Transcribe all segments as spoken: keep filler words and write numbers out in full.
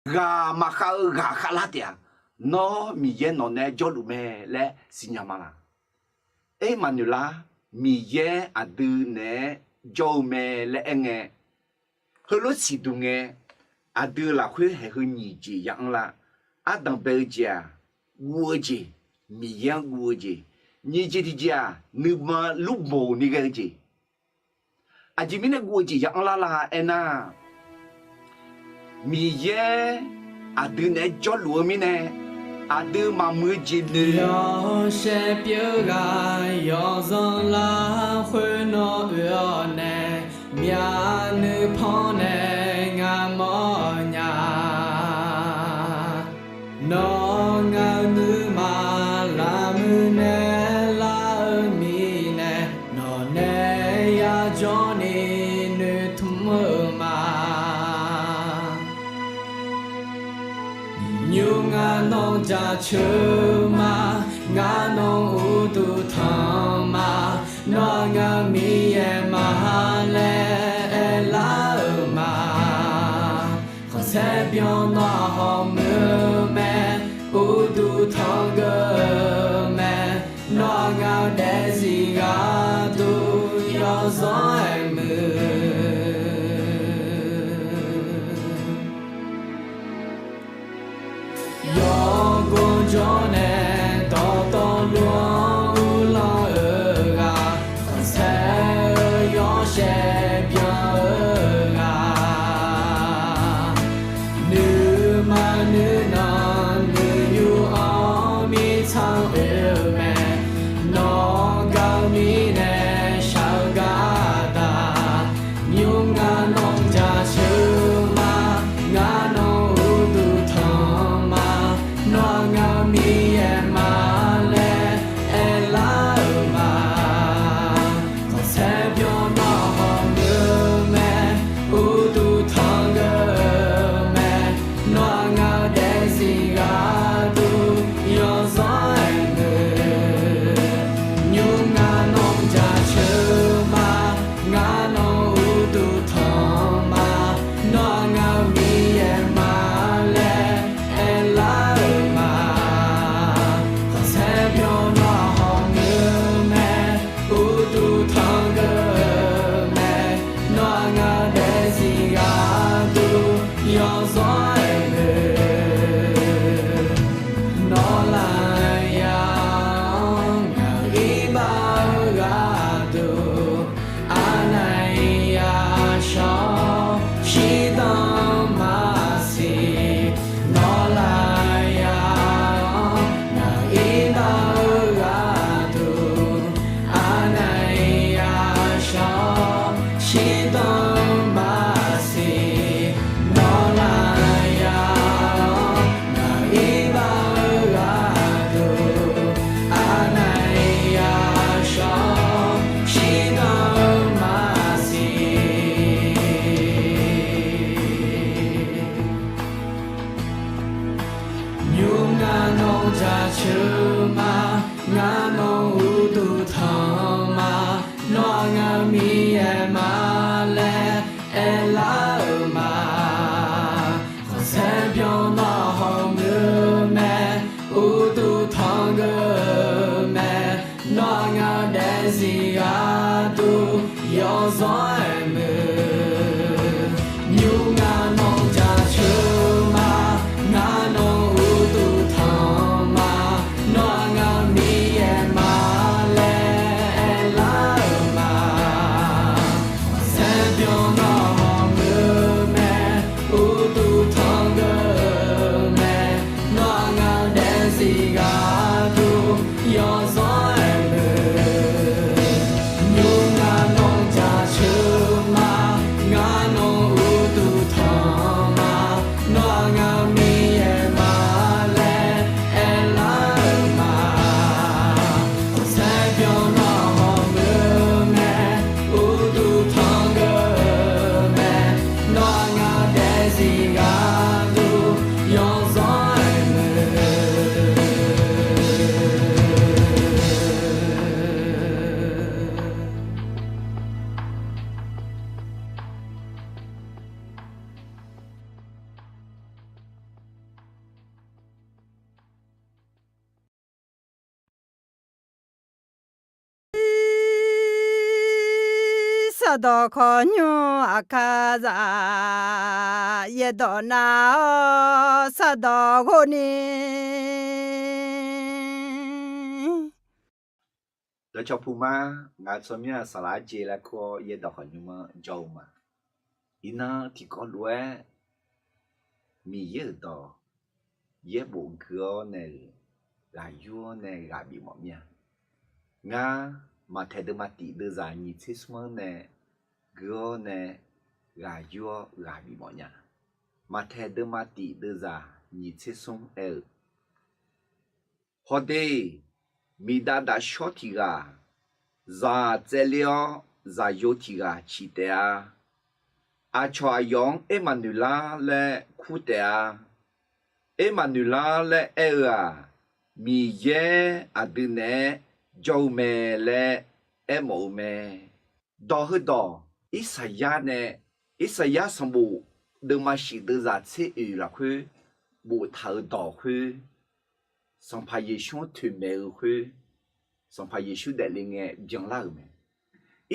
ghaq maqkhav-eu ghaq khavlar taef-a. Nawr Miqyaer nawq naeq-aer jawrluf mae laer siqnya ma laq? Ermaqnoeq lar, Miqyaer aqdui naeq-aer jawr-eu mae laer aerngae, heulof siqduq ngae, aqdui lafkhoer haeq heu nyiq jeq ya anr lar. Ardanq bae-eu jeq-aq, guv-eu jeq, Miqyaer-anr guv-eu jeq. Nyiq jeq tiqjeq-aq, nuima lurboq ni ghae-eu jeq. Aqjeq mirnae guv-eu jeq ya anr lar la aernar, Miqyaer aqdui naeq-aer jawrluf-eu mirnae, aqdui maqmuiq-eu jeq noeq, yawshaef pyeuf-eu ghaq yawzanr lafkhoer nawr oe-awr nae, myavnuiv pannaeq ngamawr nya. Nawr ngaq-euq nuima lavmuiq naeq lar-eu mirnae, nawq naeq yajawr ni noeqtmq-eu ma. Nymr ngaq nawq jaceuq ma, ngaq nawq uqduq tanq ma, nawr ngaq-euq Miqyaer ma laer aerlar-euq ma. Khanqsaer byan nawr-aq hawmuiq-eu mae, uqduq tanqgeuf-eu mae, nawr ngaq-euq daefzir gharduq yawzanr aermuiq. Yawqgawr jawr nae dawqtawvluf-anr uvlanr-eu ghaq, khanqsaer-eu yawshaef byan-eu ghaq, nuima nuinanq nuiyu-anr mirtsanr oe-eu mae. Nawr gaq-eu mirnae shaq-eu gar daq, nymr ngaq nawq jaceuq ma, ngaq nawq uqduq tanq ma, nawr ngaq-euq Miqyaer ma laer aerlar-euq ma. Khanqsaer byan nawr-aq hawmuiq-eu mae, uqduq tanqgeuf-eu mae, nawr ngaq-euq daefzir gharduq yawzanr aermuiq. Nymr ngaq nawq jaceuq ma, ngaq nawq uqduq tanq ma, nawr ngaq-euq Miqyaer ma laer aerlar-euq ma. Khanqsaer byan nawr-aq hawmuiq-eu mae, uqduq tanqgeuf-eu mae, nawr ngaq-euq daefzir gharduq yawzanr aermuiq. Nawr lafyaq-anr ngaq-euq iqbax-eu gharduq, aqnaeq yashawr-awr shirdan maqsiq. Nawr lafyaq-anr ngaq-euq iqbax-eu gharduq, aqnaeq yashawr-awr shirdan maqsiq. Nawr lafyaq-anr ngaq-euq iqbax-eu gharduq, aqnaeq yashawr-awr shirdan maqsiq. Nymr ngaq nawq jaceuq ma, ngaq nawq uqduq tanq ma, nawr ngaq-euq Miqyaer ma laer aerlar-euq ma. Khanqsaer byan nawr-aq hawmuiq-eu mae, uqduq tanqgeuf-eu mae, nawr ngaq-euq daefzir gharduq yawzanr aermuiq. Nymr ngaq nawq jaceuq ma, ngaq nawq uqduq tanq ma, nawr ngaq-euq Miqyaer ma laer aerlar-euq ma. Khanqsaer byan nawr-aq hawmuiq-eu mae, uqduq tanqgeuf-eu mae, nawr ngaq-euq daefzir gharduq yawzanr aermuiq. Nymr ngaq nawq jaceuq Sardawq khawqnymr aqkar zaq, yaerdawq nav-awr sardawq ghov ni. Dawqcawq puma, ngaq-euq tsawrmyanr-aq saqlaq-aer jeq laer kur-awr yaerdawq khawqnymr-anr jawr-eu ma. Iqnan tiqkawv lof-aer Miqyaer-euq dawq yaerbof gui-awr nae-euq ghaq yur-awr nae ghaq bif mawf mir-a. Ngar Maqtaeq deuvma tif deuvzaq nyiq tser smr-anr nae gui-awr nae ghaq yur-awr ghaq bif mawf nya. Maqtaeq deuvma tif deuvzaq nyiq tser smr aer-eu, Hawdeq, miqdav dafshawr tiq ghaq zaq tsaevler-awr zaqyo tiq ghaq ciq taef-a. Aqcawq aqyawf-anr Ermaqnoeqlar laer kur taef-a. Ermaqnoeqlar laer aer-eu-aq, Miqyaer aqdui naeq-aer jawr-eu mae laer aermawf-eu mae. Dawq heudawq Irsaqyar nae, Irsaqyar sanqbof deuvma shif deuvzaq tser oeq lafkhoer boftaq-euq dawq khoer, Sanqpaq Yeqsur-anr toeqmaeq-eu khoer, Sanqpaq Yeqsur daefle ngae byanlar-euq mae.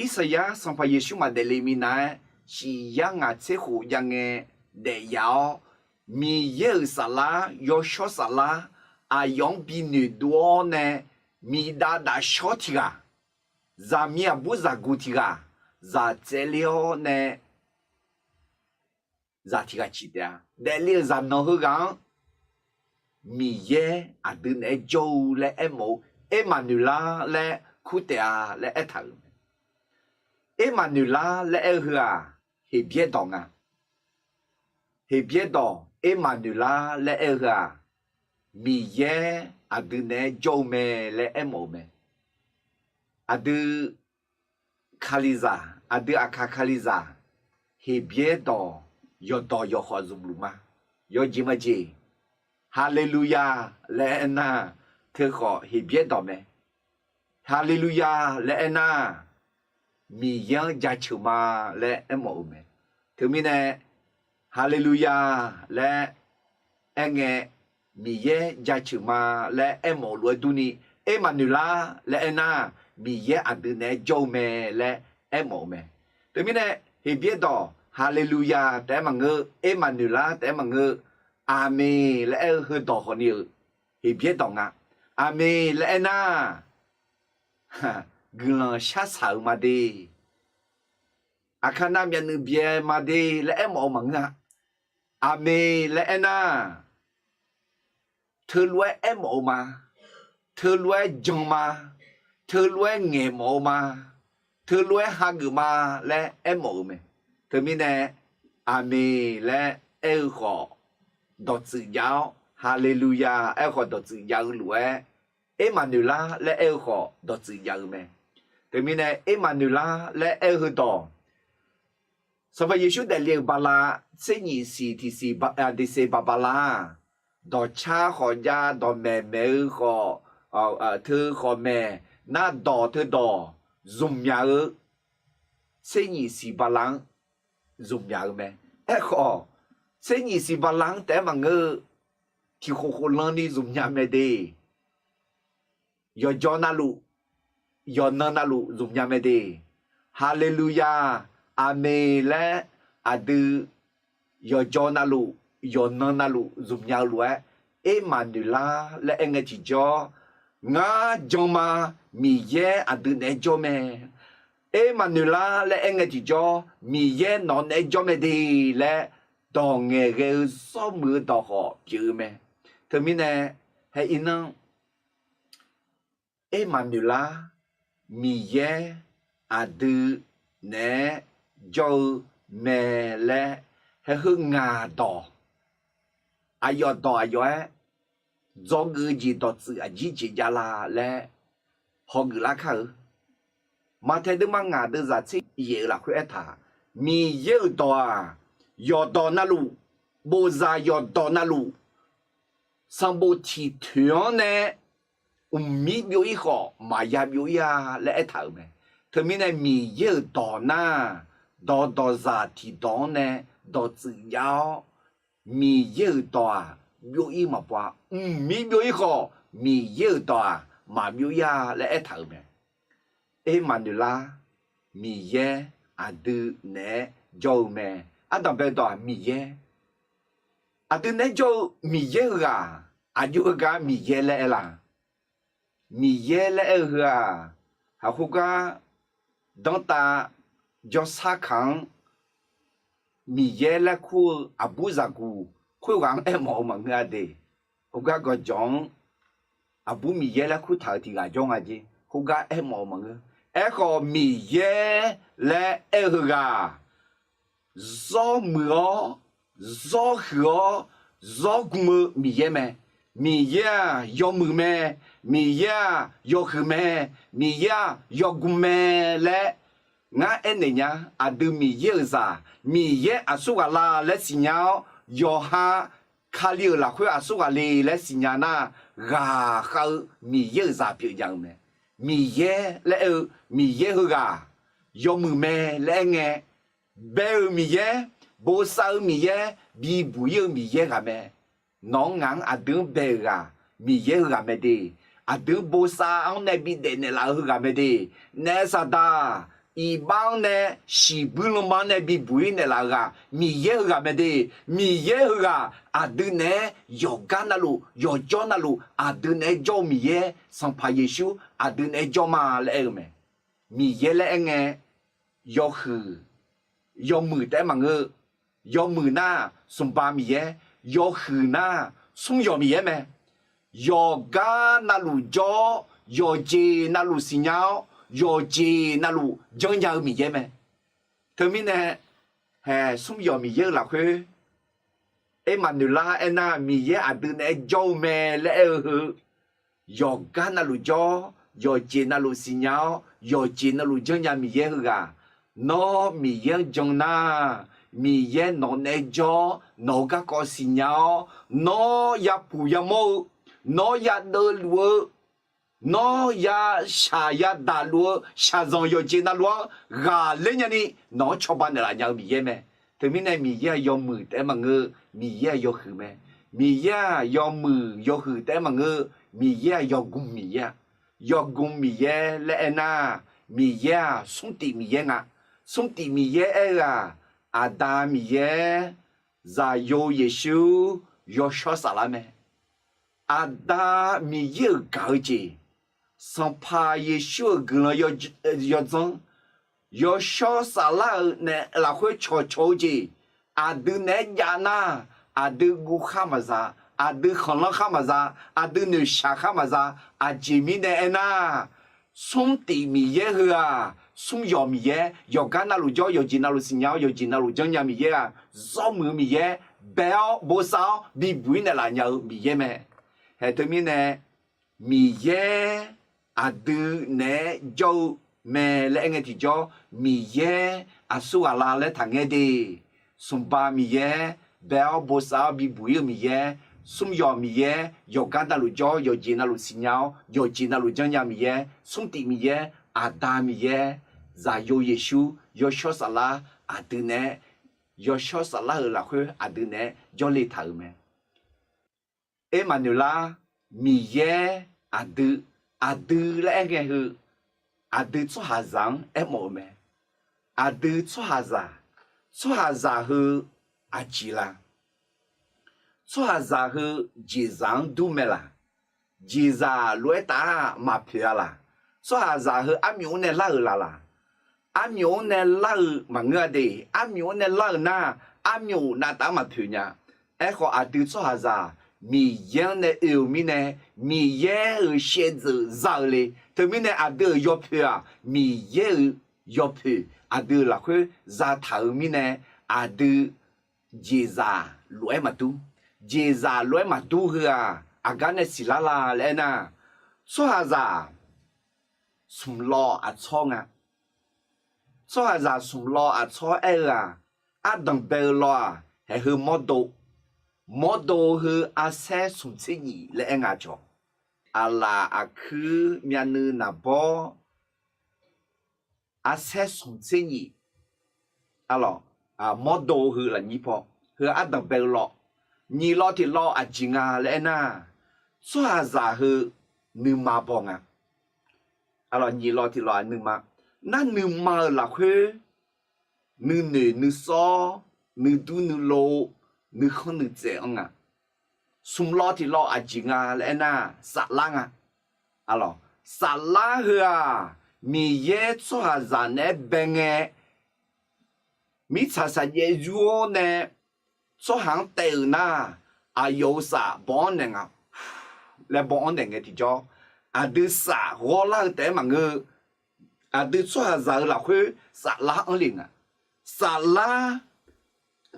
Irsaqyar Sanqpaq Yeqsur maqdaef le minav-aer, shif yar ngaq tser khof jav ngae daef yaf-awr, Miqyaer-euq saflar, yawshawr saflar, aqyawf-anr bi noeqdov-awr nae, miqdav dafshawr tiq ghaq, zaqmiq aqbur zaqguq tiq ghaq, zaq tsaevler-awr nae zaq tiq ghaq ciq taef-a. Daefle-euq zaqnanq heughaq-anr Miqyaer aqdui naeq-aer jawr-eu laer aermawf-eu, Ermaqnoeqlar laer kur taef-a laer aertaq-euq mae. Ermaqnoeqlar laer aer-eu heu-aq, Heqbyaer dawq nga. Heqbyaer dawq Ermaqnoeqlar laer aer-eu heu-aq, Miqyaer aqdui naeq-aer jawr-eu mae laer aermawf-eu mae. Aqdui Kalizaq, aqdui Aqkaq Kalizaq, Heqbyaer dawq yawqdawq yawqkhawf zmqluf ma. Yawjeq majeq, Haleluya laer aernar, teukhawf Heqbyaer dawq mae. Haleluya laer aernar, Miqyaer-anr jaceuq ma laer aermawf-eu mae. Teumirnae, Haleluya laer aerngae, Miqyaer jaceuq ma laer aermawf-eu lof-aer durni, Ermaqnoeqlar laer aernar, Miqyaer aqdui naeq-aer jawr-eu mae laer aermawf-eu mae. Teumirnae, Heqbyaer dawq Haleluya taef-aer maqngeur, Ermaqnoeqlar taef-aer maqngeur, Aqmeq laer aer-eu heudawq khawfni-euq Heqbyaer dawq nga. Aqmeq laer aernar, guiqlanq sharsaq-euq ma de, aqkar nar myavnuiv byae ma de laer aermawf-eu maqngeur-a. Aqmeq laer aernar, teulof-aer aermawf-eu ma, teulof-aer jan ma, teulof-aer ngaeqmawf-eu ma, teulof-aer hageuf ma laer aermawf-eu mae. Teumirnae, Aqmeq laer aer-eu khawf dawqtsuif jav-awr, Haleluya aer-eu khawf dawqtsuif jav-eu lof-aer, Ermaqnoeqlar laer aer-eu khawf dawqtsuif jav-eu mae. Teumirnae, Ermaqnoeqlar laer aer-eu heudawq, Sanqpaq Yeqsur daefle-euq bala tser nyif siq tiq siq tiq siq baq bala, dawqcar khawf jav, dawqmaeq maeq-eu khawf, teu khawf maeq nar, dawq teu dawq zmqmyaq-eu tser nyif siq bala-anr zmqmyaq-eu mae. Aerkhawf, tser nyif siq bala-anr taef-aer maqngeur-eu, tiq khof khof lanni zmqmyaq mae de. Yawqjawr navluf, yawqnan navluf zmqmyaq mae de. Haleluya, Aqmeq laer aqdui yawqjawr navluf, yawqnan navluf zmqmyaq-eu lof-aer, Ermaqnoeqlar laer aer ngae tiqjawr, ngar jan ma, Miqyaer aqdui naeq-aer jawr mae. Ermaqnoeqlar laer aer ngae tiqjawr, Miqyaer nawq naeq-aer jawr mae de laer, dawq ngaeqghae-eu zawrmuiq-eu dawq khawf pyeuf-eu mae. Teumirnae, haer irnan Ermaqnoeqlar, Miqyaer aqdui naeq-aer jawr-eu mae laer, haer heu ngaq dawq, aqyawf dawq aqyawf-aer dzawgeuf-eu jeq dawqtsuif aqjir jeq jav la laer hawgeuf lar kar-eu. Maqtaeq deuvma ngaq deuvzaq tser yaef-eu lafkhoer aertaq, Miqyaer-euq dawq-aq, yawqdawq navluf, bofzaq yawqdawq navluf, sanqbof tiq toeq-anr nae mqmir byov-ir khawf maqya byov-ir-a laer aertaq-euq mae. Teumirnae Miqyaer-euq dawq nar, dawqdawqzaq tiqdawq-anr nae dawqtsuif jav-awr, Miqyaer-euq dawq-aq, byov-ir maqbaw-a. Mqmir byov-ir khawf, Miqyaer-euq dawq-aq, maqbyov-ir-a laer aertaq-euq mae. Ermaqnoeqlar, Miqyaer aqdui naeq-aer jawr-eu mae. Ardanqbae dawq-aq Miqyaer. Aqdui naeq-aer jawr-eu Miqyaer heughaq, aqjox heugar Miqyaer laer aer la? Miqyaer laer aer-eu heu-aq, haq khoergar danrtav jawrsar kaq-anr Miqyaer laer kur-eu aqbur zaqguq khoerghaq-anr aermawf-eu maqngeur-a de. Khoergar gawqjawq-anr aqbur Miqyaer laer kurtaq-euq tiq ghaq jawr nga jeq, khoergar aermawf-eu maqngeur. Aerkhawf Miqyaer laer aer-eu heughaq, zawr muiq-awr, zawr huiq-awr, zawr gm-eu Miqyaer mae. Miqyaer-aq yawmuiq mae. Miqyaer-aq yawhuiq mae. Miqyaer-aq yawgm mae laer ngar aernaeq nya. Aqdui Miqyaer-euq zaq, Miqyaer aqsur ghaq la laer siqnya-awr, yawqha Kali-euq lafkhoer aqsur ghaq le laer siqnya nar, ghaqkhav-eu Miqyaer-euq zaq pyeuf nya-eu mae. Miqyaer laer aer-eu Miqyaer heughaq yawmuiq mae laer aer ngae, bae-euq Miqyaer, bosav-eu Miqyaer, bibuq ir-eu Miqyaer ghaq mae. Nawq-anr ngaq-anr aqdui-anr bae-euq ghaq, Miqyaer heughaq mae de. Aqdui-anr bosav-anr nae bidaef naeqlaf-eu heughaq mae de. Naef saqdaq iqbax-anr nae, shiqbuir lanma-anr nae bibuq ir naeqlaf-eu ghaq, Miqyaer heughaq mae de. Miqyaer heughaq aqdui naeq-aer yawqgar navluf, yawqjawr navluf aqdui naeq-aer jawr-eu Miqyaer, Sanqpaq Yeqsur aqdui naeq-aer jawr ma laer aer-eu mae. Miqyaer laer aer ngae, yawhuiq, yawmuiq taef-aer maqngeur. Yawmuiq nar, smqba Miqyaer. Yawhuiq nar, smr yawq Miqyaer mae. Yawqgar navluf jawr-awr, yawqjeq navluf siqnya-awr, yawqjeq navluf janrnya-eu Miqyaer mae. Teumirnae, hae, smr yawq Miqyaer-euq lafkhoer, Ermaqnoeqlar aernar, Miqyaer aqdui naeq-aer jawr-eu mae laer aer-eu heu, yawqgar navluf jawr, yawqjeq navluf siqnya-awr, yawqjeq navluf janrnya Miqyaer heughaq, nawr Miqyaer-anr jan nar, Miqyaer nawq naeq-aer jawr, nawq-eu garkawv siqnya-awr, nawr yapuq yamawr-eu, nawr yadeuvluf-eu, nawr yashaq yadaq luf-eu shaqzanq yawqjeq navluf-anr ghaqler nyani, nawq-anr cawba naeqlaf nya-eu Miqyaer mae. Teumirnae Miqyaer-aq yawmuiq taef-aer maqngeur. Miqyaer-aq yawhuiq mae. Miqyaer-aq yawmuiq yawhuiq taef-aer maqngeur. Miqyaer-aq yawgm Miqyaer-a. Yawgm Miqyaer laer aernar, Miqyaer-aq smrtif Miqyaer nga. Smrtif Miqyaer aer-eu-aq, Aqda Miqyaer, Zaqyo Yeqsur, Yawshawr Saflar mae. Aqda Miqyaer-euq gaq-eu jeq, Sanqpaq Yeqsur-euq guiqlanq yawdzanr, Yawshawr Saflar-euq naef lafkhoer cawqcawq-eu jeq, aqdui naeq-aer jav nar, aqdui guv khar maqza, aqdui khanqlanr khar maqza, aqdui noeqshaq khar maqza. Aqjeq mirnae aernar, smrtif Miqyaer heu-aq, smr yawq Miqyaer, yawqgar navluf jawr, yawqjeq navluf siqnya-awr, yawqjeq navluf janrnya Miqyaer-aq, zawr muiq-eu Miqyaer, bae-awr bosav-awr bibuq ir naeqlaf nya-eu Miqyaer mae. Hae teumirnae, Miqyaer aqdui naeq-aer jawr-eu mae laer aer ngae tiqjawr, Miqyaer aqsur ghaq la laer taqngaer de. Smqba Miqyaer, bae-awr bosav-awr bibuq ir-eu Miqyaer, smr yawq Miqyaer, yawqgar navluf jawr, yawqjeq navluf siqnya-awr, yawqjeq navluf janrnya Miqyaer, smrtif Miqyaer, Aqda Miqyaer, Zaqyo Yeqsur, Yawshawr Saflar, aqdui naeq-aer, Yawshawr Saflar-euq lafkhoer aqdui naeq-aer jawrle taq-euq mae. Ermaqnoeqlar, Miqyaer aqdui, aqdui laer aer ngae heu, aqdui tsawrhaqzaq-anr aermawf-eu mae. Aqdui tsawrhaqzaq, tsawrhaqzaq heu aqjeq la? Tsawrhaqzaq heu jeqzaq-anr dur mae laq? Jeqzaq lof-aer taf-aq maqpoeq-a laq? Tsawrhaqzaq heu armyuf-anr nae lar-euq laf laq? Armyuf-anr nae lar-eu maqngeur-a de. Armyuf-anr nae lar-euq nar, armyuf navtaf-anr maqpoeq nya. Aerkhawf, aqdui tsawrhaqzaq Miqyaer-anr nae oe-euq mirnae, Miqyaer-euq shaevdzeuf za-eu le. Teumirnae aqdui-euq yawpoeq-aq, Miqyaer-euq yawpoeq aqdui-euq lafkhoer zataq-euq mirnae, aqdui jeqzaq lof-aer maqdur. Jeqzaq lof-aer maqdur heu-aq, aqgar nae siqlar la laer aernar, tsawrhaqzaq smq lawv aqtsawr nga. Tsawrhaqzaq smq lawv aqtsawr aer-eu-aq, ardanq bae-eu lawv-aq, haeq heu mawrdo, mawrdo heu arsaer smq tser nyif laer aer nga cawq. Aqlaf aqkuir myavnuiv naqbawr arsaer smq tser nyif, arlawq, mawrdo heu lafnyir paw, heu ardanq bae-eu lawv, nyiq lawv tiq lawv aqjeq nga laer aernar, tsawrhaqzaq heu nuima baw nga. Arlawq, nyiq lawv tiq lawv-aq nuima, nar nuima-euq lafkhoer nuinoeq nuisawr, nuidur nuilov, nuikhanr nuitsaev anr nga. Smq lawv tiq lawv aqjeq nga laer aernar, saflar nga. Alawq, saflar heu-aq, Miqyaer tsawrhaqzaq naeq-aer bae ngae, mirtsaq saqjaev yur-awr nae tsawrhaq-anr taev-euq nar, aqyawf-euq saf baw-anr naeq nga laer baw-anr naeq ngae tiqjawr, aqdui saf ghawrlar-eu taef-aer maqngeur. Aqdui tsawrhaqzaq-euq lafkhoer saflar anr le nga. Saflar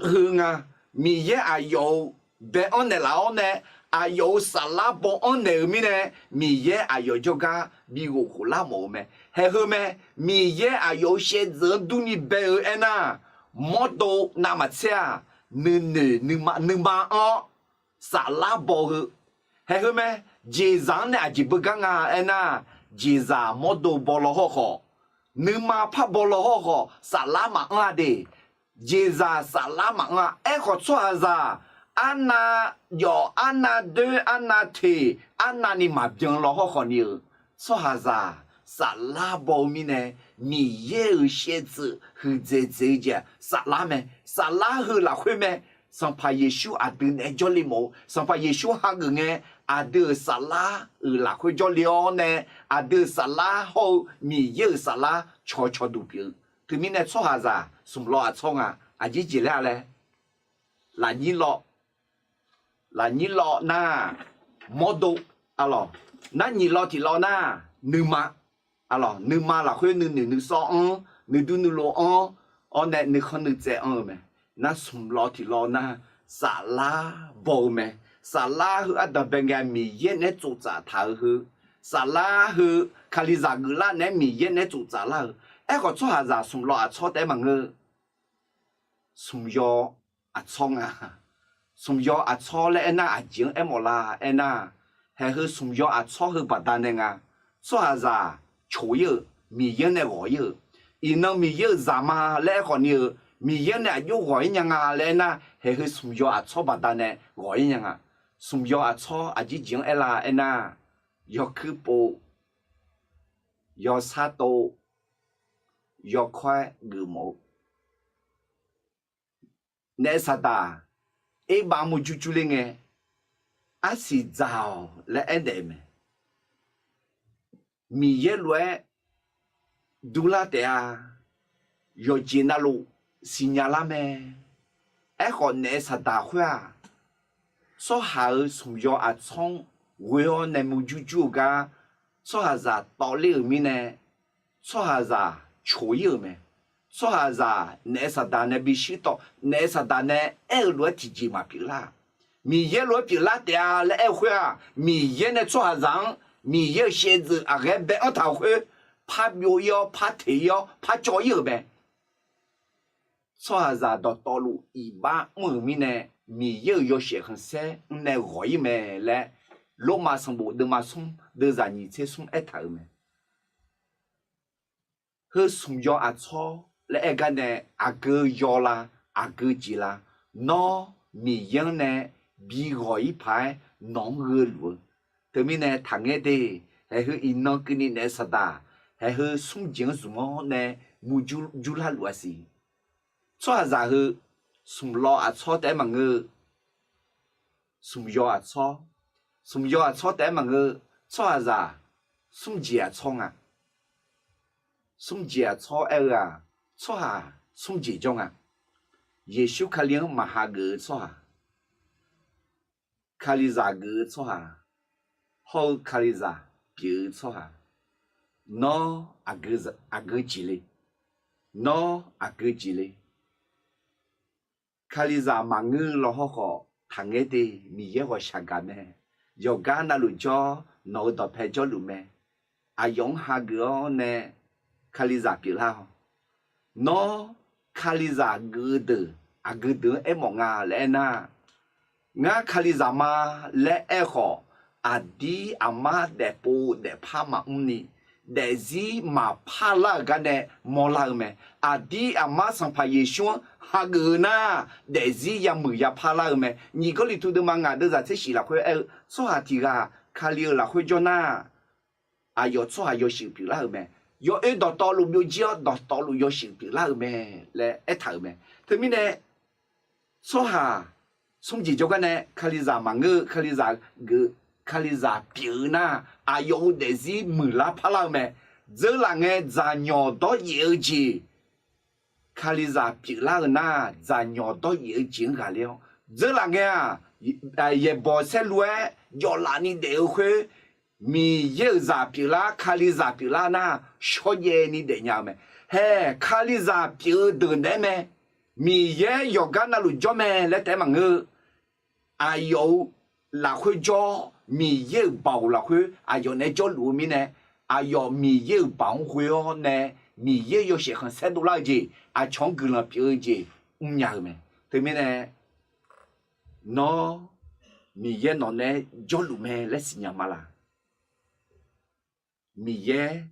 heu nga. Miqyaer aqyawf-euq bae-anr naeqlaf-awr nae, aqyawf-euq saflar baw-anr naeq-eu mirnae, Miqyaer aqyawf jawrgar bi ghofkhof lar mawf-eu mae. Haeq heu mae. Miqyaer aqyawf-euq shaevdzeuf-anr durni bae-eu aernar, mawrdo navmaqtser-aq, nuinoeq nuima anr-awr saflar baw-eu. Haeq heu mae. Jeqzaq-anr nae aqjeq beugar nga aernar, jeqzaq mawrdo baw law hawrkhawf, nuima par baw law hawrkhawf, saflar maqanr-a de. Jeqzaq saflar maqanr-a. Aerkhawf tsawrhaqzaq arnav jawf, arnav doer, arnav teq, arnavni maqbyan law hawrkhawf ni-euq, tsawrhaqzaq saflar baw-eu mirnae, Miqyaer-euq shaevdzeuf huiqdzaeq dzaeq-eu jeq-aq saflar mae. Saflar heu lafkhoer mae. Sanqpaq Yeqsur aqdui naeq-aer jawrle mawf-eu, Sanqpaq Yeqsur hageuf ngae, aqdui-euq saflar-euq lafkhoer jawrle-awr nae, aqdui-euq saflar hawr-eu Miqyaer-euq saflar cawqcawq duq pyeuf-eu. Teumirnae tsawrhaqzaq smq lawv aqtsawr nga. Aqjeq jeq laer-a laer, lafnyir lawv, lafnyir lawv nar, mawrdo, alawq, narnyiq lawv tiq lawv nar, nuima, alawq, nuima lafkhoer nuinoeq nuisawr anr, nuidur nuilov anr, awr nae nuikhanr nuitsaev anr-eu mae. Nar smq lawv tiq lawv nar, saflar baw-eu mae. Saflar heu ardanq bae ngae Miqyaer naeq-aer tsoftsaf taq-eu heu, saflar heu Kalizaq geuflar naeq-aer Miqyaer naeq-aer tsoftsaf lar-eu. Aerkhawf tsawrhaqzaq smq lawv aqtsawr taef-aer maqngeur. Smq yaw aqtsawr nga. Smq yaw aqtsawr laer aernar aqjeq-anr aermawf la aernar, haeq heu smq yaw aqtsawr heu baqdanae nga. Tsawrhaqzaq coq-ir-euq, Miqyaer nae ghawq-ir-euq, iqnan Miqyaer-euq zaq ma laer aerkhawf ni-eu, Miqyaer nae aqjox ghawq-ir nya nga laer aernar, haeq heu smq yaw aqtsawr baqdanae ghawq-ir nya nga. Smq yaw aqtsawr aqjeq jeq-anr aer la aernar, yawkuir pov, yawsar tov, yawkawr-aer geufmawf-eu naef saqdaq, erbav murjur jur ler ngae, arsiq dzaq-awq laer aernaeq-eu mae. Miqyaer lof-aer durlar taef-a. Yawqjeq navluf siqnya lar mae. Aerkhawf naef saqdaq khoer-aq, tsawrhaq-euq smq yaw aqtsawr-anr ghoe-awr nae murjur jur-eu gar, tsawrhaqzaq tawvler-euq mirnae, tsawrhaqzaq coq-ir-euq mae. Tsawrhaqzaq naef saqdaq nae bi shir tawv, naef saqdaq nae aer-eu lof-aer tiqjeq maqpyeuf lar. Miqyaer lof-aer pyeuflar taef-a laer aer-eu khoer-aq, Miqyaer nae tsawrhaqzaq-anr Miqyaer-euq shaevdzeuf aqghae bae-anr taq-euq khoer, par byov-ir-awr, par teq-ir-awr, par cawv-ir-euq mae. Tsawrhaqzaq dawqtawvluf iqbax mr-euq mirnae, Miqyaer-euq yawshaef khanqsaer-anr nae ghawq-ir mae laer, Lormav sanqbof deuvma smr deuvzaq nyiq tser smr aertaq-euq mae. Heu smq yaw aqtsawr laer aer gar nae, aqgeu yaw la, aqgeu jeq la, nawr Miqyaer-anr nae bi ghawq-ir paq-aer nawq-anr gheuluf-eu. Teumirnae taqngaer de, haeq heu iqnan keuvni naef saqdaq, haeq heu smr jeq-anr zmq-awr nae murjur jurlar luf-a siq. Tsawrhaqzaq heu smq lawv aqtsawr taef-aer maqngeur-eu, smq yaw aqtsawr, smq yaw aqtsawr taef-aer maqngeur-eu, tsawrhaqzaq smr jeq aqtsawr nga. Smr jeq aqtsawr aer-eu-aq, tsawrhaq smr jeq jawr nga. Yeqsur Kali-anr maqhageuf-eu tsawrhaq, Kalizaq geuf-eu tsawrhaq, hawr-eu Kalizaq pyeuf-eu tsawrhaq, nawr aqgeu jeq le, nawr aqgeu jeq le. Kalizaq maqngeur-eu law hawrkhawf taqngaer de, Miqyaer ghawqshaq gaq mae. Yawqgar navluf jawr, nawq-euq dawqpae jawrluf mae. Aqyawf-anr hageuf-awr nae Kalizaq pyeuflar-awq. Nawr Kalizaq geuf-eu deuq aqgeu deuq-anr aermawf nga laer aernar, ngar Kalizaq ma laer aer khawf, aqdir aqmar daefpov daefpar maqmr ni, daefzir maqpar lar-euq gar nae mawrlar-eu mae. Aqdir aqmar Sanqpaq Yeqsur-anr hageuf-eu nar, daefzir yamuiq yapar lar-eu mae. Nyiq Gawrliqtu deuvma ngaq deuvzaq tser shif lafkhoer aer-eu, tsawrhaq tiq ghaq Kali-euq lafkhoer jawr nar, aqyawf tsawrhaq yawshuif pyeuflar-euq mae. yawoer dawqtawvluf byovjir-awr dawqtawvluf yawshuif pyeuflar-euq mae laer aertaq-euq mae. Teumirnae tsawrhaq smrjeq jawrgar nae Kalizaq maqngeur-eu, Kalizaq geuf, Kalizaq pyeuf-eu nar, aqyawf-euq daefzir muiqlar parlar-eu mae. Dzeurlaf ngae dzaqnyawq dawryaef-eu jeq, Kalizaq pyeuflar-eu nar, dzaqnyawq dawryaef-eu jeq-anr ghaqler-awr, dzeurlaf ngae-aq, yaeqbawq saerlu-aer jawvlaf ni daef-eu khoer, Miqyaer-euq zaq pyeuflar, Kalizaq pyeuflar nar, shawrjaev ni daefnya-eu mae. Hae, Kalizaq pyeuf-eu deuq naeq-aer mae. Miqyaer yawqgar navluf jawr mae laer taef-aer maqngeur-eu, aqyawf-euq lafkhoer jawr-awr, Miqyaer-euq baoq lafkhoer aqyawf naeq-aer jawrluf-eu mirnae, aqyawf Miqyaer-euq baoq-anr ghoe-awr nae, Miqyaer yawshaef khanqsaer dovlar-eu jeq, aqcawq-anr guiqlanq pyeuf-eu jeq mrnya-eu mae. Teumirnae, nawr, Miqyaer nawq naeq-aer jawrluf mae laer siqnya ma laq? Miqyaer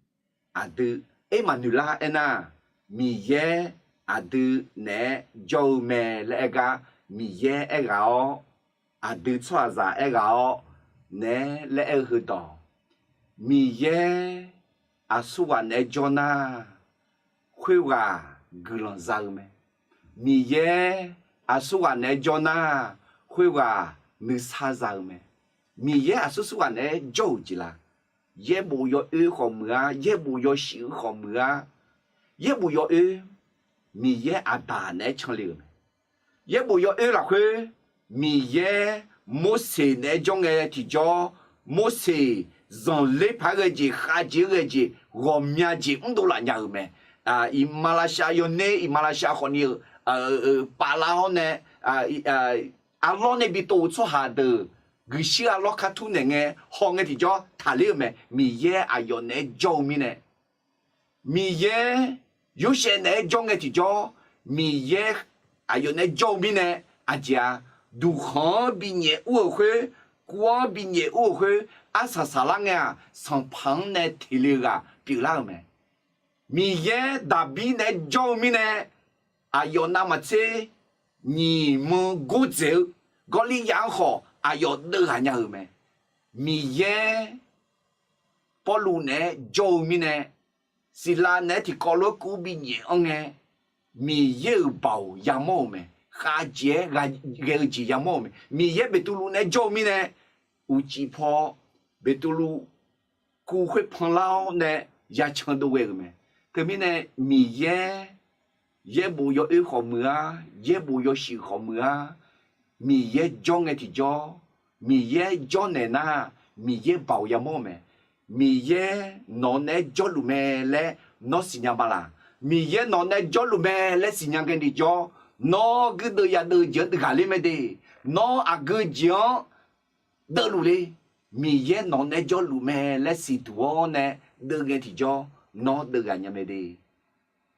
aqdui, Ermaqnoeqlar aernar, Miqyaer aqdui naeq-aer jawr-eu mae laer aer gar, Miqyaer aerghaq-awr, aqdui tsawrhaqzaq aerghaq-awr naeq-aer laer aer-eu heudawq, Miqyaer aqsurghaq naeq-aer jawr nar, khoerghaq guiqlanq za-eu mae. Miqyaer aqsurghaq naeq-aer jawr nar, khoerghaq nuisar za-eu mae. Miqyaer aqsur surghaq naeq-aer jawr-euq jeq laq? Yaerbof yawoer khawf muiq-ar, yaerbof yawshuif-eu khawf muiq-ar. Yaerbof yawoer, Miqyaer aqdaq naeq-aer canle-euq mae. Yaerbof yawoer lafkhoer, Miqyaer Morseq naeq-aer jawr ngae tiqjawr, Morseq zanqler paq-aer ghae jeq, khavjeq-aer ghae jeq, ghawqmya jeq mrdov laf nya-euq mae. Iqmalavshav yawner, iqmalavshav khawfni-euq paflar-awr nae, arlawr nae bi tov-eu tsawrhaq deuq guiqshuir arlawr kartur naeq ngae haw ngae tiqjawr taqler-euq mae. Miqyaer aqyawf naeq-aer jawr-eu mirnae, Miqyaer Yorsaev naeq-aer jawr ngae tiqjawr, Miqyaer aqyawf naeq-aer jawr-eu mirnae, aqjeq-aq, duqkhanq-anr binyaef ur-euq khoer, kuv-anr binyaef ur-euq khoer, arsaq saqlar ngae-aq, sanqpaq-anr nae teq le-eu ghaq pyeuflar-euq mae. Miqyaer Daqbir naeq-aer jawr-eu mirnae, aqyawf navmaqtser nyiq muiq gordzaeq-eu Gawrliryav-anr khawf aqyawf deuvghaq nya-euq mae. Miqyaer Pawrluv naeq-aer jawr-eu mirnae, Siqlav naeq-aer tiqkawv lof-aer kuv binyaef-anr ngae, Miqyaer-euq baoq yamawr-euq mae. Khavjeq-aer ghae-eu jeq yamawr-euq mae. Miqyaer Beqtuvluv naeq-aer jawr-eu mirnae, uqcif paw Beqtuvluv kuv khoer panlar-awr nae yacan dov ghae-euq mae. Teumirnae Miqyaer yaerbof yawoer khawf muiq-ar, yaerbof yawshuif khawf muiq-ar, Miqyaer jawr ngae tiqjawr, Miqyaer jawrnaeq nar, Miqyaer baoq yamawr-eu mae. Miqyaer nawq naeq-aer jawrluf mae laer nawr siqnya ma laq? Miqyaer nawq naeq-aer jawrluf mae laer siqnya ngae tiqjawr, nawr guirdeuv yadeuv jeq-anr ghaqler mae de. Nawr aqgeu jeq-anr deuvluf le. Miqyaer nawq naeq-aer jawrluf mae laer siqduq-awr nae deuv ngae tiqjawr, nawr deuvghaq nya mae de.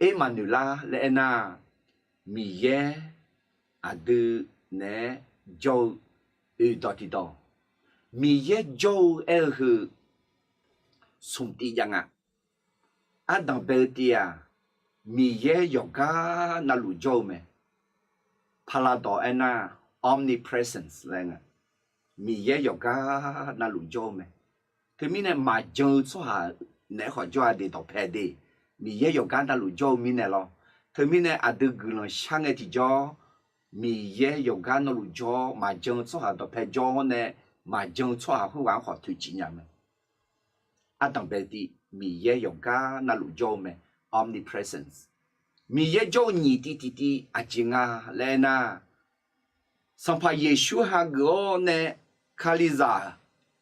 Ermaqnoeqlar laer aernar, Miqyaer aqdui naeq-aer jawr-eu oeqdawq tiqdawq, Miqyaer jawr-eu aer-eu heu smq tiv jav nga. Ardanq bae-eu tiv-aq, Miqyaer yawqgar navluf jawr-eu mae. Paqlaqdawq aernar, omnipresence laer nga. Miqyaer yawqgar navluf jawr-eu mae. Teumirnae maqjan-eu tsawrhaq naeq-aer khawf jawr-a de dawqpae de. Miqyaer yawqgar navluf jawr-eu mirnae lawr. Teumirnae aqdui guiqlanq shar ngae tiqjawr, Miqyaer yawqgar navluf jawr, maqjan-eu tsawrhaq dawqpae jawr-awr nae, maqjan-eu tsawrhaq khoerghaq-anr khawf toeqciv nya mae. Ardanq bae tiv, Miqyaer yawqgar navluf jawr-eu mae, omnipresence. Miqyaer jawr-eu nyiq tiv tiqtiv aqjeq nga laer aernar, Sanqpaq Yeqsur hageuf-awr nae Kalizaq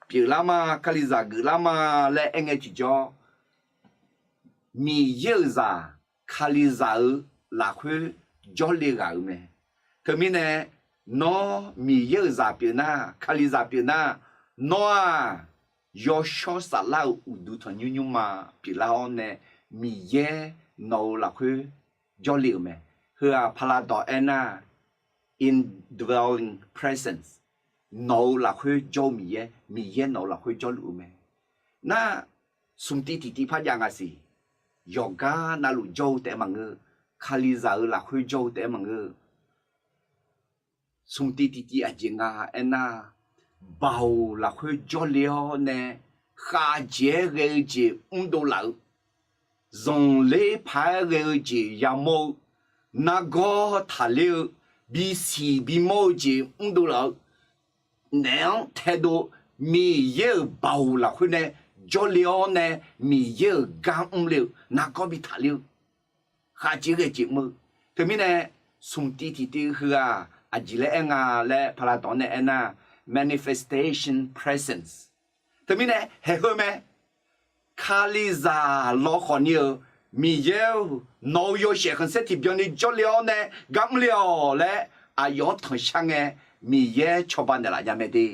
pyeuflar ma, Kalizaq geuflar ma laer aer ngae tiqjawr, Miqyaer-euq zaq Kalizaq-euq lafkhoer jawrle ghaq-euq mae. Teumirnae, nawr Miqyaer-euq zaq pyeuf nar, Kalizaq pyeuf nar, nawr-aq, yawshawr saflar-euq uqduq tanqnymr nymrma pyeuflar-awr nae, Miqyaer nawq-euq lafkhoer jawrle-euq mae. Heu-aq, paqlaqdawq aernar, indwelling presence, nawq-euq lafkhoer jawr-eu Miqyaer, Miqyaer nawq-euq lafkhoer jawrluf-eu mae. Nar, smq tiv tiqtiv par jav nga siq. Yawqgar navluf jawr-eu taef-aer maqngeur, Kalizaq-euq lafkhoer jawr-eu taef-aer maqngeur. Smq tiv tiqtiv aqjeq nga aernar, baoq lafkhoer jawrle-awr nae khavjeq-aer ghae-eu jeq mrdov laf-eu, zanqler paq-aer ghae-eu jeq yamawr-eu, nargawr taqler-eu, bisiq bimawr-eu jeq mrdov laf-eu, naef-anr taedov, Miqyaer-euq baoq lafkhoer nae jawrle-awr nae, Miqyaer-euq gar mrle-eu nargawr bi taqler-eu, khaqjeq ghae jeq mr-eu. Teumirnae, smqtiv tiqtiv heu-aq aqjeq laer aer nga laer paqladanq-anr nae aernar, manifestation presence. Teumirnae haeq heu mae. Kalizaq lawkhawf ni-euq Miqyaer-or, nawq-euq yawshaef khanqsaer tiqbyan ni jawrle-awr nae gar mrle-awq laer aqyawf-anr tanqshar ngae, Miqyaer cawba naeqlaf nya mae de.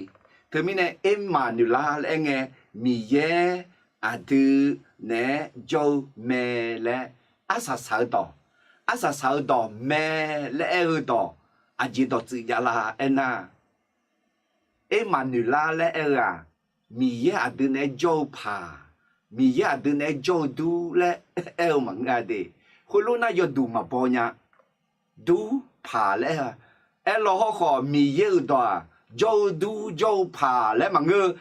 Teumirnae, Ermaqnoeqlar laer aer ngae, Miqyaer aqdui naeq-aer jawr-eu mae laer arsaq saq-eu dawq, arsaq saq-eu dawq mae laer aer-eu dawq, aqjeq dawqtsuif javlar aernar, Ermaqnoeqlar laer aer-eu-aq, Miqyaer aqdui naeq-aer jawr-eu paq, Miqyaer aqdui naeq-aer jawr-eu dur laer aer-eu maqngeur-a de. Khoerlof nar yawduq maqbaw nya. Dur paq laer aer-a. Aerlaw hawrkhawf Miqyaer-euq dawq-aq, jawr-eu dur jawr-eu paq laer maqngeur-eu,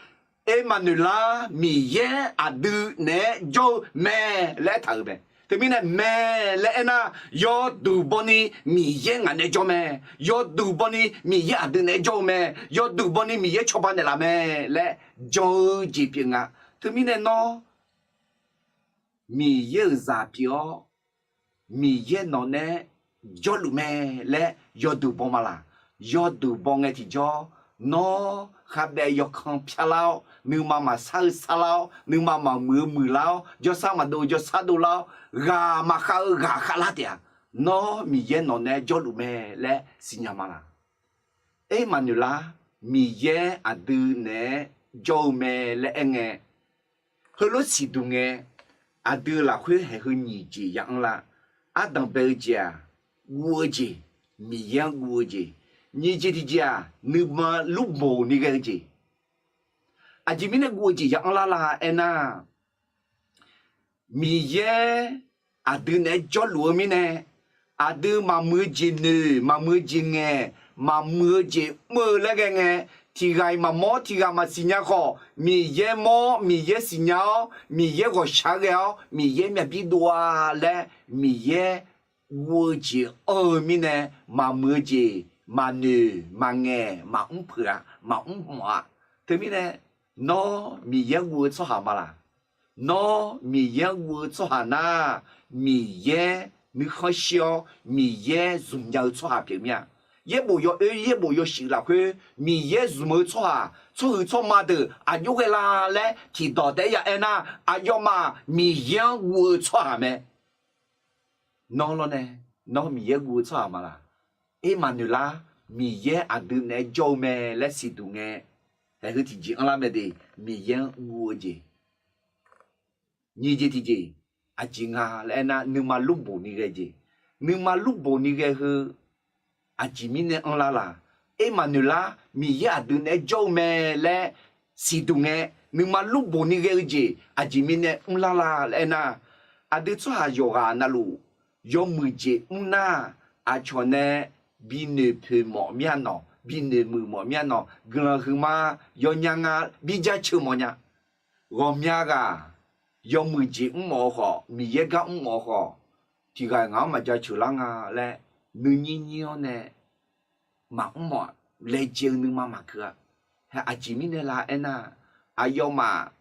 Ermaqnoeqlar Miqyaer aqdui naeq-aer jawr-eu mae laer aertaq-euq mae. Teumirnae mae laer aernar, yawduq bawni Miqyaer ngaq naeq-aer jawr mae. Yawduq bawni Miqyaer aqdui naeq-aer jawr-eu mae. Yawduq bawni Miqyaer cawba naeqlaf mae laer jan-eu jeq pyeuf nga. Teumirnae nawr Miqyaer-euq zaq pyeuf-awr, Miqyaer nawq naeq-aer jawrluf mae laer yawduq baw ma laq? Yawduq baw ngae tiqjawr, nawr khavbaev yawkan pyar lar-awr, nuima maqsar-eu sar lar-awr, nuima maqmuiq-eu muiq lar-awr, jawrsar maqdov-eu jawrsar dov lar-awr, ghaq maqkhav-eu ghaq khav lar taef-aq, nawr Miqyaer nawq naeq-aer jawrluf mae laer siqnya ma laq? Ermaqnoeqlar, Miqyaer aqdui naeq-aer jawr-eu mae laer aer ngae, heulof siqduq ngae, aqdui lafkhoer haeq heu nyiq jeq ya anr lar. Ardanq bae-eu jeq-aq, guv-eu jeq, Miqyaer-anr guv-eu jeq. Nyiq jeq tiqjeq-aq, nuima lmrboq ni ghae-eu jeq. Aqjeq mirnae guv-eu jeq ya anr lar la aernar, Miqyaer aqdui naeq-aer jawrluf-eu mirnae, aqdui maqmuiq-eu jeq noeq, maqmuiq-eu jeq ngaeq, maqmuiq-eu jeq mr-eu laer ghae ngae, tiq ghaq-iq maqmawr, tiq ghaq maqsiq nya khawf, Miqyaer mawr, Miqyaer siqnya-awr, Miqyaer ghawqshaq ghae-awr, Miqyaer myavbir dov-a laer, Miqyaer guv-eu jeq anr-eu mirnae, maqmuiq-eu jeq maqnoeq, maqngaeq, maqmr peuq-a, maqmr mawf-a. Teumirnae, nawr Miqyaer guv-eu tsawrhaq ma laq? Nawr Miqyaer guv-eu tsawrhaq nar, Miqyaer nuikhanr shir-awr, Miqyaer zmq nya-eu tsawrhaq pyeuf mir-a. Yaerbof yawoer, yaerbof yawshuif lafkhoer Miqyaer zmq-eu tsawrhaq, tsawrhuiq tsawrma deuq aqjox ghae la laer tiqdawq taef-aer ya aer nar, aqyawfmaf Miqyaer-anr guv-eu tsawrhaq mae. Nawr lawrnae, nawr Miqyaer guv-eu tsawrhaq ma laq? Ermaqnoeqlar, Miqyaer aqdui naeq-aer jawr-eu mae laer siqduq ngae, haeq heu tiqjeq anrlar mae de, Miqyaer-anr guv-eu jeq. Nyiq jeq tiqjeq, aqjeq nga laer aernar, nuima lmrboq ni ghae jeq. Nuima lmrboq ni ghae heu, aqjeq mirnae anrlar la? Ermaqnoeqlar, Miqyaer aqdui naeq-aer jawr-eu mae laer siqduq ngae, nuima lmrboq ni ghae-eu jeq aqjeq mirnae mrlar la laer aernar, aqdui tsawrhaq yawqghaq navluf yawmuiq jeq mr nar, aqcawq nae bi noeqpoeq mawf mir-a nawq, bi noeqmuiq mawf mir-a nawq, guiqlanq huiqma yawnya nga, bi jaceuq mawfnya. Ghawqmya ghaq yawmuiq jeq mr mawf-eu khawf, Miqyaer gar mr mawf-eu khawf, tiq ghaq ngaq-anr maqjaceuq lar nga laer nuinyir nyir-awr nae maqmr mawf-a. Laejae-eu nuima maqkeuv-a. Aqjeq mirnae la aernar, aqyawfmaf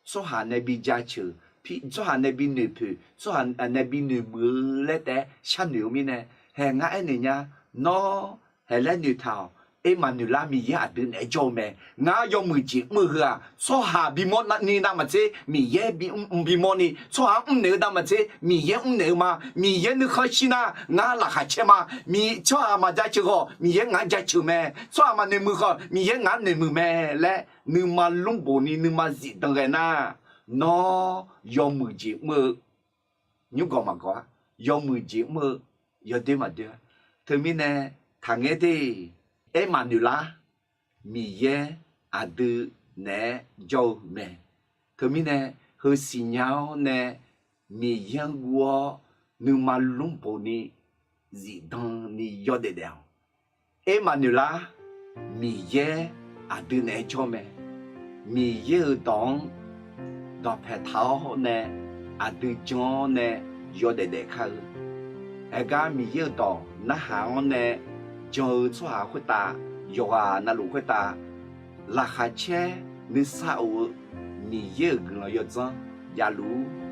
tsawrhaq nae bi jaceuq, tsawrhaq nae bi noeqpoeq, tsawrhaq nae bi noeqmuiq-eu laer taef-aer sharnoeq-eu mirnae, haeq ngar aernaeq nya. Nawr haeq laer noeqtaq-awq. Ermaqnoeqlar, Miqyaer aqdui naeq-aer jawr-eu mae. Ngar yawmuiq jeq mr-eu heu-aq, tsawrhaq bimawr ni navmaqtser Miqyaer bimr, bimawr ni, tsawrhaq-anr mrnaeq-eu navmaqtser Miqyaer mrnaeq-eu ma. Miqyaer nuikhanr shir nar, ngar laqkhaq caer ma. Tsawrhaq maqjaceuq khawf, Miqyaer ngaq-anr jaceuq mae. Tsawrhaq maqnoeqmuiq khawf, Miqyaer ngaq-anr noeqmuiq mae laer nuima lmrboq ni nuima zifdan ghae nar, nawr yawmuiq jeq mr-eu nymrgawq maqgawq-ar, yawmuiq jeq mr-eu yawdoer maqdoer-ar. Teumirnae taqngaer de, Ermaqnoeqlar, Miqyaer aqdui naeq-aer jawr-eu mae. Teumirnae heusiq nya-awr nae Miqyaer-anr guv-awr nuima lmrboq ni zifdan ni yawdaef daef-awq. Ermaqnoeqlar, Miqyaer aqdui naeq-aer jawr mae. Miqyaer-euq dawq-anr dawqpae taq-awr nae aqdui jan-awr nae yawdaef daef kar-eu. Aergar Miqyaer-euq dawq narhaq-anr nae jan-eu tsawrhaq khoertav, yawqghaq navluf khoertav laqkhaq caer nuisar of-eu Miqyaer-euq guiqlanq yawdzanr javluf